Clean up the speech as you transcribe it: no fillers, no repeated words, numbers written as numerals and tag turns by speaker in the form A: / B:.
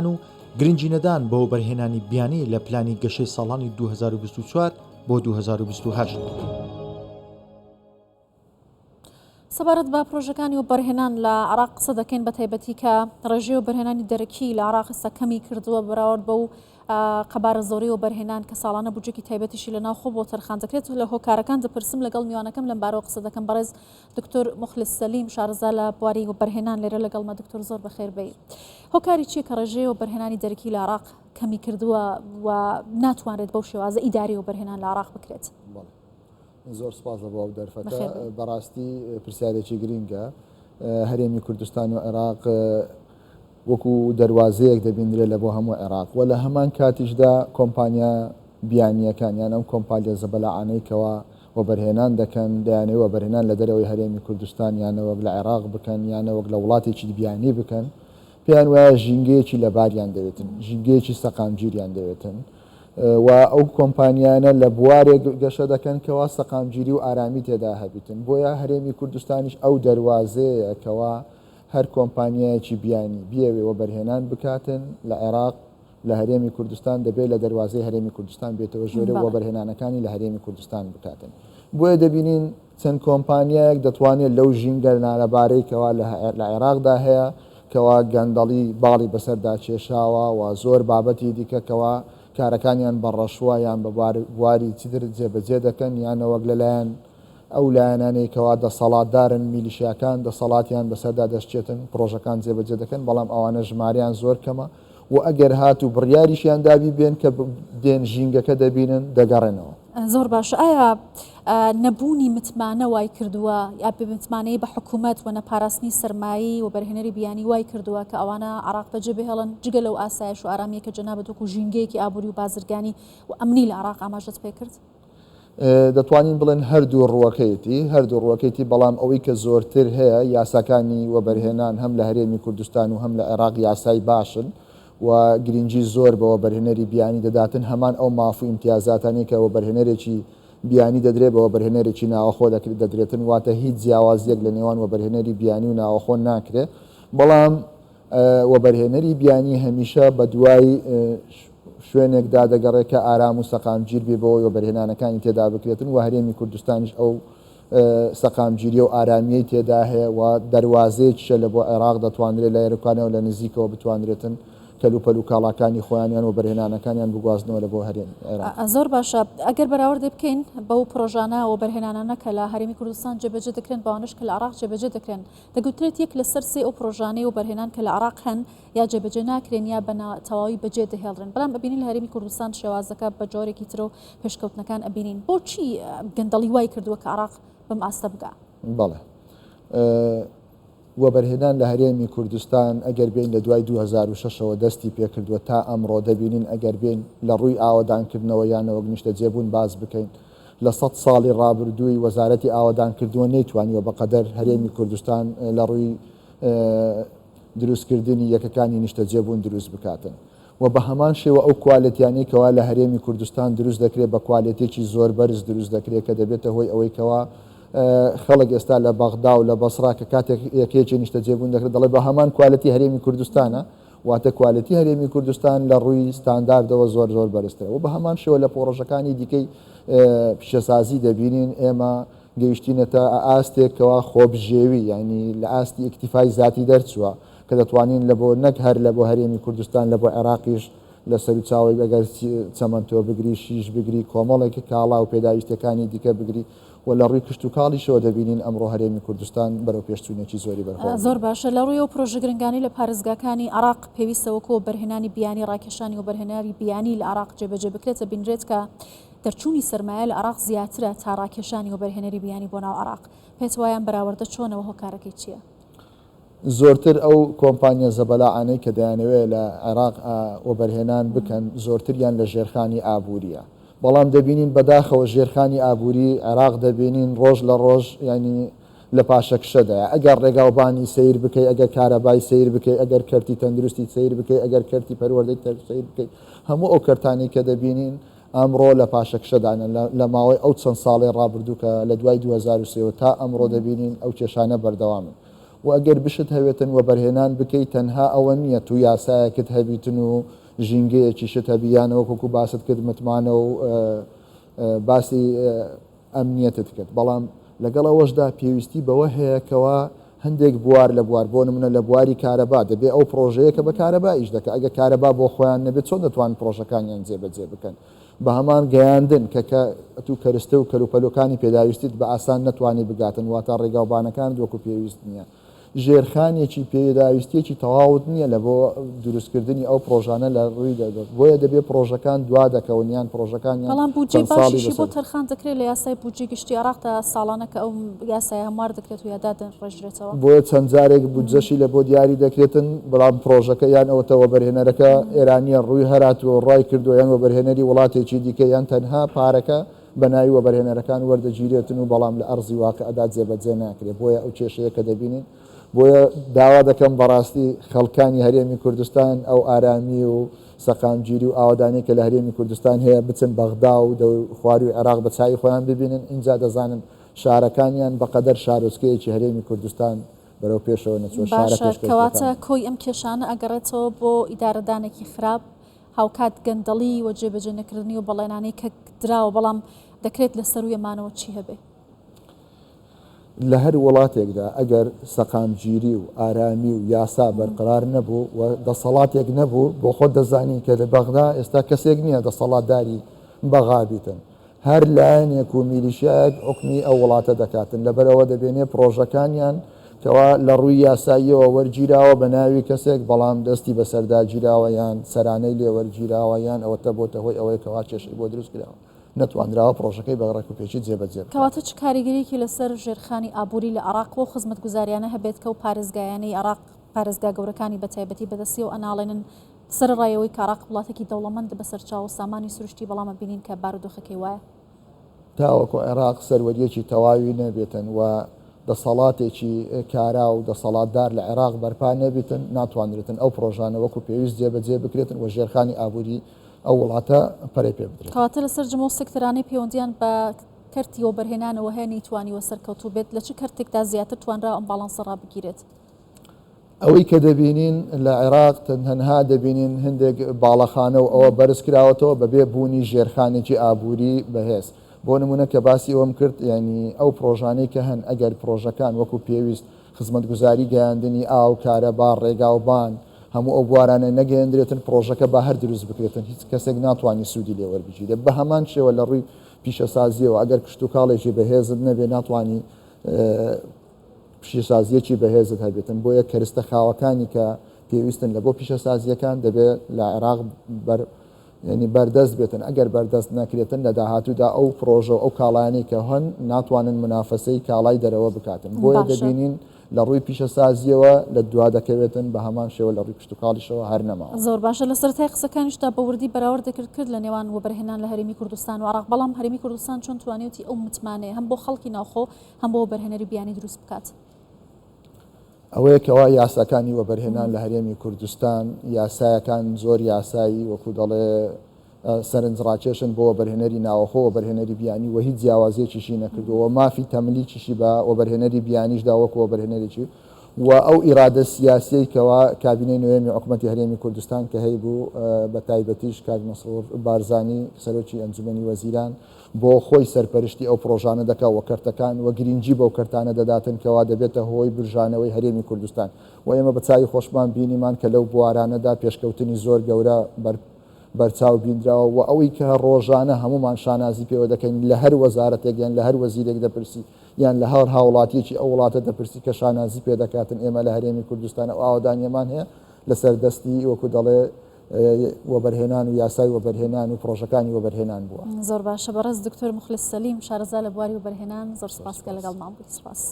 A: و گرنگینەدان بە وەبەرهێنانی بیانی لە پلانی گەشەی ساڵانی 2024 بۆ 2028.
B: سەبارەت بە پرۆژەکانی وەبەرهێنان لە عراق قسە دەکەین بە تایبەتی کە ڕێژەی وەبەرهێنانی دەرەکی لە عراق ئێستا کەمی کردووە بەراورد بەو قەبارە زۆری وەبەرهێنان کە ساڵانە بودجەکی تایبەتیشی لە ناوخۆ بۆ تەرخان دەکرێت لە هۆکارەکان دەپرسم لەگەڵ میوانەکەم لەم بارەوە قسە دەکەم بەڕێز دکتۆر موخلیس سەلیم شارەزا لە بواری وەبەرهێنان لێرە لەگەڵمە دکتۆر زۆر بەخێر بێی هۆکاری چییە کە ڕێژەی وەبەرهێنانی دەرەکی لە عراق کەمی کردووە و ناتوانرێت بەو شێوازە ئیداری وەبەرهێنان لە عراق بکرێت؟
C: زۆر سپاس لە بۆ ئەو دەرفەتە بەڕاستی پرسیارێکی گرینگە هەرێمی کوردستان و عێراق وەکو دەروازەیەک دەبینرێت لە بۆ هەموو عێراق و لە هەمان کاتیشدا کۆمپانیا بیانییەکان یان ئەم کۆمپالیا زەبەلاعانەی کەوا وەبەرهێنان دەکەن دەیانەوێت وەبەرهێنان لە دەرەوەی هەرێمی کوردستان یانەوەک لە عێراق بکەن یانەوەک لە وڵاتێکی بیانی بکەن پێیان وایە ژینگەیەکی لەباریان دەوێتن ژینگەیەکی سەقامگیریان دەوێتن و ئەو کۆمپانیانە لە بوارێک گەشە دەکەن کەوا سەقامگیری و ئارامی تێدا هەبیتن بۆیە هەرێمی کوردستانیش ئەو دەروازەیە کەوا هەر کۆمپانیایەکی بیانی بیەوێ وەبەرهێنان بکاتن لە عێراق لە هەرێمی کوردستان دەبێت لە دەروازەی هەرێمی کوردستان بێتەوە ژۆرێ و وەبەرهێنانەکانی لە هەرێمی کوردستان بکاتن بۆیە دەبینین چەند کۆمپانیایەک دەتوانێت لەو ژینگە نالەبارەی کەوا لە عێراقدا هەیە کەوا گەندەڵی باڵی بەسەردا کێشاوە و زۆر بابەتی دیکە کەوا کارەکانیان بە ڕەشوە یان بە بواری چیتر جێبەجێ دەکەن یانەوەک لەلایەن ئەو لایەنانەی کەوا دەسەڵاتدارن، میلیشیاکان دەسەڵاتیان بەسەردا دەشکێتن، پڕۆژەکان جێبەجێ دەکەن، بەڵام ئەوانە ژمارەیان زۆر کەمە و ئەگەر هاتوو بڕیاریشیان دابی بێن کە دێن ژینگەکە دەبینن دەگەڕێنەوە.
B: زۆر باشە ئایا نەبوونی متمانە وای کردووە یا بێ متمانەیی بە حکوومەت و نەپاراستنی سەرمایەی وەبەرهێنەری بیانی وای کردووە کە ئەوانە عێراق بەجێ بهێڵن جگە لەو ئاسایش و ئارامییە کە جەنابت وەکوو ژینگەیەکی ئابووری و بازرگانی و ئەمنی لە عێراق ئاماژەت پێ کرد؟
C: دەتوانین بڵێن هەردوو ڕووەکەیەتی، هەردوو ڕووەکەیتی، بەڵام ئەوەی کە زۆرتر هەیە یاساکانی وەبەرهێنان هەم لە هەرێمی کوردستان و هەم لە عێراق یاسای باشن و گرنگی زۆر بە وەبەرهێنەری بیانی دەداتن، هەمان ئەو ماف و ئیمتیازاتانەی کە وەبەرهێنەرێکی بیانی دەدرێت بە وەبەرهێنەرێکی ناوەخۆ دەدرێتن، واتە هیچ جیاوازییەک لە نێوان وەبەرهێنەری بیانی و ناوەخۆ ناکرێت، بەڵام وەبەرهێنەری بیانی هەمیشە بەدوای شوێنێکدا دەگەڕێت کە ئارام و سەقامگیر بێ بەوەی وەبەرهێنانەکانی تێدا بکرێتن و هەرێمی کوردستانیش ئەو سەقامگیریە و ئارامیەی تێدا هەیە و دەروازەیەکیشە لە بۆ عێراق دەتوانرێت لە یەرەکانەوە لە نزیکەوە بتوانرێتن کەلوپەل و کاڵاکانی خۆیانیان وەبەرهێنانەکانیان بگوازنەوە لە بۆ هەرێم عێراق.
B: زۆر باشە ئەگەر بەراوردێ بکەین بەو پرۆژانە وەبەرهێنانانە کە لە هەرێمی کوردستان جێبەجێ دەکرێن بەوانەش کە لە عێراق جێبەجێ دەکرێن دەگوترێت یەک لەسەر سێی ئەو پڕۆژانەی وەبەرهێنان کە لە عێراق هەن یا جێبەجێ ناکرێن یا بە ناتەواوی بەجێ دەهێڵرێن، بەڵام ئەبینین لە هەرێمی کوردستان شێوازەکە بە جۆرێکی ترە و پێشکەوتنەکان ئەبینین. بۆچی گەندەڵی وای کردووە کە عێراق بەم ئاستە بگا؟
C: بەڵێ. وەبەرهێنان لە هەرێمی کوردستان ئەگەر بێین لە دوای 2006 ەوە دەستی پێکردووە تا ئەمڕۆ دەبینین ئەگەر بێین لە ڕووی ئاوەدانکردنەوە یانەوەک نیشتەجێبوون باس بکەین لە سەد ساڵی ڕابردووی وەزارەتی ئاوەدانکردنەوە نەیتوانیوە بەقەدەر هەرێمی کوردستان لە ڕووی دروستکردنی یەکەکانی نیشتەجێبوون دروست بکاتن و بە هەمان شێوە ئەو کوالێتیانەی کەوا لە هەرێمی کوردستان دروست دەکرێت بە کوالێتێکی زۆر بەرز دروست دەکرێت کە دەبێتە هۆی ئەوەی کەوا خەڵک ئێستا لە بەغدا و لە بەسڕا کە کاتێک یەکەیەکی نیشتەجێبوون دەکرێت دەڵێ بە هەمان کوالێتی هەرێمی کوردستانە واتە کوالێتی هەرێمی کوردستان لە ڕووی ستانداردەوە زۆر زۆر بەرزترە و بە هەمان شێوە لە پۆڕۆژەکانی دیکەی پیشەسازی دەبینین ئێمە گەیشتینەتە ئاستێک کەوا خۆبژێوی یعنی لە ئاستی ئیکتیفای زاتی دەرچووە کە دەتوانین لە بۆ نەک هەر لە بۆ هەرێمی کوردستان لە بۆ عێراقیش لە سەروچاوەی ئەگەر چەمەنتۆ بگری شیش بگری کۆمەڵێک کاڵا و پێداویستیەکانی دیکە بگری و لە ڕووی کشتوکاڵیشەوە دەبینین ئەمڕۆ هەرێمی کوردستان بەرەو پێشچوونێکی زۆری بەرخۆ.
B: زۆر باشە لە ڕووی ئەو پرۆژە گرنگانەی لە پارێزگاکانی عێراق پێویستە وەکو وەبەرهێنانی بیانی ڕاکێشانی وەبەرهێنەری بیانی لە عێراق جێبەجێ بکرێت دەبینرێت کە دەرچوونی سەرمایە لە عێراق زیاترە تا ڕاکێشانی وەبەرهێنەری بیانی بۆ ناو عێراق پێت وایە ئەم بەراوردە چۆنە و هۆکارەکەی چییە؟
C: زۆرتر ئەو کۆمپانیا زەبەلاعانەی کە دەیانەوێت لە عێراق وەبەرهێنان بکەن زۆرتریان لە ژێرخانی ئابوورییە، بەڵام دەبینین بەداخەوە ژێرخانی ئابووری عێراق دەبینین ڕۆژ لە ڕۆژ یانی لە پاشەکشەدایە، ئەگەر ڕێگاوبانی سەیر بکەی، ئەگەر کارەبای سەیر بکەی، ئەگەر کەرتی تەندروستی سەیر بکەی، ئەگەر کەرتی پەروەردەی سەیر بکەی، هەموو ئەو کەرتانەی کە دەبینین ئەمڕۆ لە پاشەکشەدانە، لە ماوەی ئەو چەند ساڵەی ڕابردوو کە لە دوای 2003 وە تا ئەمڕۆ دەبینین ئەو کێشانە بەردەوامن. و ئەگەر بشت هەوێتن وەبەرهێنان بکەی تەنها ئەوە نییە تو یاسایەکت هەبیتن و ژینگەیەکیشت هەبی یان وەکو باست کرد متمانە و باسی ئەمنیەتت کرد بەڵام لەگەڵ ئەوەشدا پێویستی بەوە هەیە کەوا هەندێک بوار لە بوار بۆ نمونە لە بواری کارەبا دەبێ ئەو پڕۆژەیە کە بە کارەبا ئیش دەکا ئەگە کارەبا بۆ خۆیان نەبێت چۆن دەتوانن پڕۆژەکانیان جێبەجێ بکەن بە هەمان گەیاندن کە کە ئەتوو کەرستە و کەلوپەلەکانی پێداویستیت بە ئاسان نەتوانی بگاتن واتا ڕێگاوبانەکانت وەکو پێویست نییە ژێرخانێکی پێداویستیەکی تەواوت نییە لە بۆ دروستکردنی ئەو پڕۆژانە لە ڕووی بۆیە دەبێ پڕۆژەکان دوا دەکەون یان پڕۆژەکانیان
B: بەڵام بودجەی
C: چەند ساڵی
B: باشیشی بۆ
C: بەسەر
B: تەرخان دەکرێت لە یاسای بودجەی گشتی عێراقدا ساڵانە کە ئەو یاسایە هەموار دەکرێت و یا دادەڕێژرێتەوە.
C: بۆیە چەند جارێک بودجەشی لە بۆ دیاری دەکرێتن بەڵام پڕۆژەکە یان ئەوەتە وەبەرهێنەرەکە ئێرانیە ڕووی هەراتووە و ڕای کردووە یان وەبەرهێنەری وڵاتێکی دیکە یان تەنها پارەکە بە ناوی وەبەرهێنەرەکان وەردەگیرێتن و بەڵام لە ئەرزی واقعدا جێبەجێ ناکرێت بۆیە ئەو کێشەیە کە دەبینین بۆیە داوا دەکەم بەڕاستی خەڵکانی هەرێمی کوردستان ئەو ئارامی و سەقامگیری و ئاوەدانی کە لە هەرێمی کوردستان هەیە بچن بەغدا و خواروی عێراق بە چاوی خۆیان ببینن ئینجا دەزانن شارەکانیان بەقەدەر شارۆچکەیەکی هەرێمی کوردستان بەرەو پێشەوە نەچووە شارە
B: باشە کەواتە
C: پێشکەوتووەکان.
B: کۆی ئەم کێشانە ئەگەڕێتەوە بۆ ئیدارەدانێکی خراپ هاوکات گەندەڵی و جێبەجێ نەکردنی و بەڵێنانەی کە دراوە بەڵام دەکرێت لە سەرووی ئەمانەوە چی هەبێ؟
C: لە هەر وڵاتێکدا ئەگەر سەقامگیری و ئارامی و یاسا بەرقەرار نەبوو و دەسەڵاتێک نەبوو، بۆ خۆت دەزانی کە لە بەغدا ئێستا کەسێک نییە دەسەڵاتداری بەغا بیتن، هەر لایەنێک و میلیشیایەک حوکمی ئەو وڵاتە دەکاتن، لەبەرئەوە دەبێنێ پڕۆژەکانیان کەوا لە ڕووی یاساییەوە وەرگیراوە بە ناوی کەسێک بەڵام دەستی بەسەردا گیراوە یان سەرانەی لێ وەرگیراوە یان ئەوەتە بۆتە هۆی ئەوەی کەوا کێشەی بۆ دروست کراوە. نەتوانراوە پڕۆژەکەی بە ڕێکوپێکی جێبەجێ بکات.
B: کەواتە چ کاریگەریەکی لەسەر ژێرخانی ئابووری لە عێراق وەو خزمەتگوزاریانە هەبێت کە ئەو پارێزگایانەی عێراق، پارێزگا گەورەکانی بەتایبەتی بەدەستیەوە ئەناڵێنن، سەرەڕای ئەوەی کە عێراق وڵاتێکی دەوڵەمەندە بە سەرچاوە و سامانی سروشتی بەڵام ئەبینین کە بارودۆخەکەی وایە.
C: تاوەکو عێراق سەروەریەکی تەواوی نەبێتن و دەسەڵاتێکی کارا و دەسەڵاتدار لە عێراق بەرپا نەبیتن ناتوانرێتن ئەو پڕۆژانە وەکو پێویست جێبەجێ بکرێتن و ژێرخانی ئابووری ئەو وڵاتە پەرەی پێ بدرێت.
B: کەواتە لە سەرجەم ئەو سێکتەرانەی پەیوەندییان بە کەرتی وەبەرهێنانەوە هەیە نەیتوانیوە سەرکەوتوو بێت، لە چ کەرتێکدا زیاتر توانراوە ئەم باڵانسە ڕابگیرێت؟
C: ئەوەی کە دەبینین لە عێراق تەنها دەبینین هەندێک باڵەخانە و ئەوە بەرز کراوەتەوە بەبێ بوونی ژێرخانێکی ئابووری بەهێز. بۆ نموونە کە باسی ئەوەم کرد یانی ئەو پڕۆژانەی کە هەن ئەگەر پڕۆژەکان وەکو پێویست خزمەتگوزاری گەیاندنی ئاو، کارەبا، ڕێگاوبان، هەموو ئەو بوارانە نەگەیەندرێتن پڕۆژەکە با هەر دروست بکرێتن هیچ کەسێک ناتوانی سوودی لێ وەربگیرێت بە هەمان شێوە لە ڕووی پیشەسازیەوە ئەگەر کشتوکاڵێکی بەهێزت نەبێ ناتوانی پیشەسازیەکی بەهێزت هەبێتن بۆیە کەرستە خاوەکانی کە پێویستن لە بۆ پیشەسازیەکان دەبێت لە عێراق بەر یعنی بەردەست بێتن ئەگەر بەردەست نەکرێتن لە داهاتوودا ئەو پرۆژە و ئەو کاڵایانەی کە هەن ناتوانن منافەسەی کاڵای دەرەوە بکاتن بۆیە دەبینین لە ڕووی پیشەسازیەوە لە دوا دەکەوێتن بە هەمان شێوە لە ڕووی کشتوکاڵیشەوە هەر نەماوە.
B: زۆر باشە لە سەرەتای قسەکانیشتا بە وردی بەراوردێکت کرد لە نێوان وەبەرهێنان لە هەرێمی کوردستان و عێراق بەڵام هەرێمی کوردستان چۆن توانیوتی ئەو متمانەیە هەم بۆ خەڵکی ناوخۆ هەم بۆ وەبەرهێنەری بیانی دروست بکات؟
C: ئەوەیە کەوا یاساکانی وەبەرهێنان لە هەرێمی کوردستان یاسایەکان زۆر یاسایی وەکو دەڵێ سەرنجڕاکێشن بۆ وەبەرهێنەری ناوەخۆ وەبەرهێنەری بیانی و هیچ جیاوازیەکیشی نەکردووە و مافی تەملیکیشی بە وەبەرهێنەری بیانیشدا وەکو وەبەرهێنەرێکی و ئەو ئیرادە سیاسیەی کەوا کابینەی نۆیەمی حکومەتی هەرێمی کوردستان کە هەیبوو بە تایبەتیش کاک مەسرور بارزانی سەرۆکی ئەنجومەنی وەزیران بۆ خۆی سەرپەرشتی ئەو پڕۆژانە دەکا و کەرتەکان و گرینگی بەو کەرتانە دەداتن کەوا دەبێتە هۆی برژانەوەی هەرێمی کوردستان و ئێمە بە چاوی خۆشمان بینیمان کە لەو بوارانەدا پێشکەوتنی زۆر گەورە بەر بەرچاو بینراوە و ئەوەی کە ڕۆژانە هەموومان شانازی پێوە دەکەین لە هەر وەزارەتێک یان لە هەر وەزیرێک دەپرسی یان لە هەر هاوڵاتیەکی ئەو وڵاتە دەپرسی کە شانازی پێ دەکاتن ئێمە لە هەرێمی کوردستان ئەو ئاوەدانیەمان هەیە لەسەر دەستی وەکو دەڵێ وەبەرهێنان و یاسای وەبەرهێنان و پڕۆژەکانی وەبەرهێنان بووە.
B: زۆر باشە بەڕێز دکتۆر موخلیس سەلیم شارەزا لە بواری وەبەرهێنان زۆر سپاس کە لەگەڵمان بوویت سپاس.